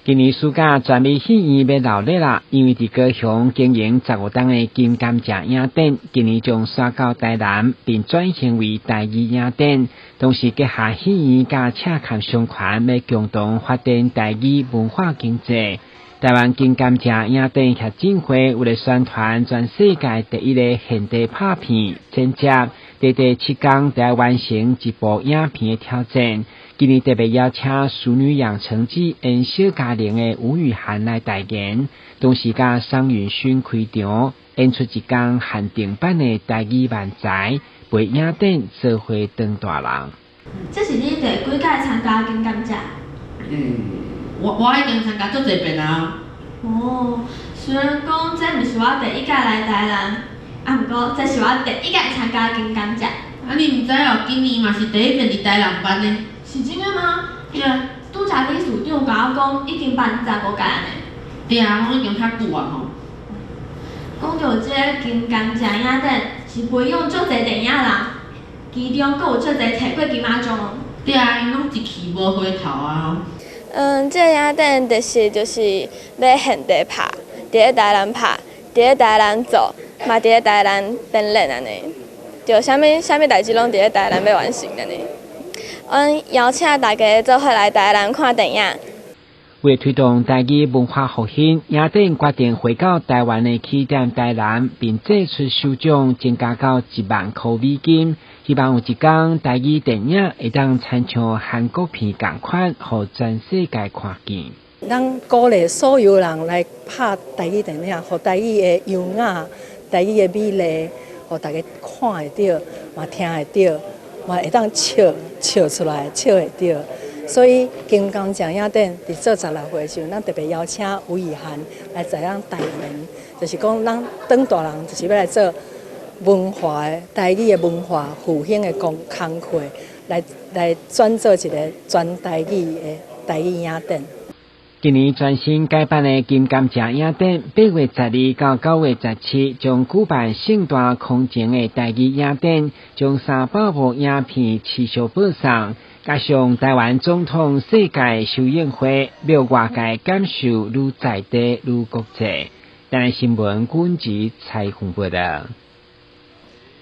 今年暑假全美戲院欲鬧熱啦，因為佇高雄經營15冬的金甘蔗影展，今年將徙到台南，並轉型為台語影展，同時結合戲院佮赤崁商圈，欲共同發展台語文化經濟。台灣金甘蔗影展協進會為了宣傳全世界第一个現地拍片剪接，短短7天就欲完成一部影片的挑戰。今年特別邀請《俗女養成記》演小嘉玲的吳雨涵來代言，同時佮桑允勳開場演出一工限定版的台語漫才，陪影展做伙長大人。這是你第幾屆參加金甘蔗？嗯，我已經參加足濟遍啊。哦，雖然講這毋是我第一屆來台南，啊，毋過這是我第一屆參加金甘蔗。啊，你毋知哦？今年嘛是第一遍佇台南辦的。是真的嗎？對啊。拄才理事長共我講，已經辦15屆呢。對啊，攏已經較久啊吼。講著這个金甘蔗影展是培養足濟電影人，其中閣有足濟提過金馬獎。對啊，𪜶攏一去無回頭啊。嗯，這个影展特色就是欲現地拍，佇咧台南拍，佇咧台南做，嘛佇咧台南展覽按呢。就啥物啥物代誌攏佇咧台南欲完成按呢。阮邀請大家做伙來台南看電影。為推動台語文化復興，影展決定回到台灣的起點台南，並祭出首獎，增加到1萬箍美金。希望有一天台語電影會當親像韓國片仝款，予全世界看見。咱鼓勵所有人來拍台語電影，予台語的優雅、台語的美麗，予大家看會著，嘛聽會著，嘛會當笑笑出來，笑會著。所以金甘蔗影展佇做16歲的時陣，咱特別邀請吳雨涵來在咱代言，就是講咱長大人就是欲來做文化的台語的文化復興的工工課，來轉做一个全台語的台語影展。今年全新改版的金甘蔗影展，8月12到9月17，將舉辦盛大空前的台語影展，將300部影片持續播送，加上台灣總統世界首映會，欲外界感受愈在地愈國際。台南新聞軍籍採訪報道。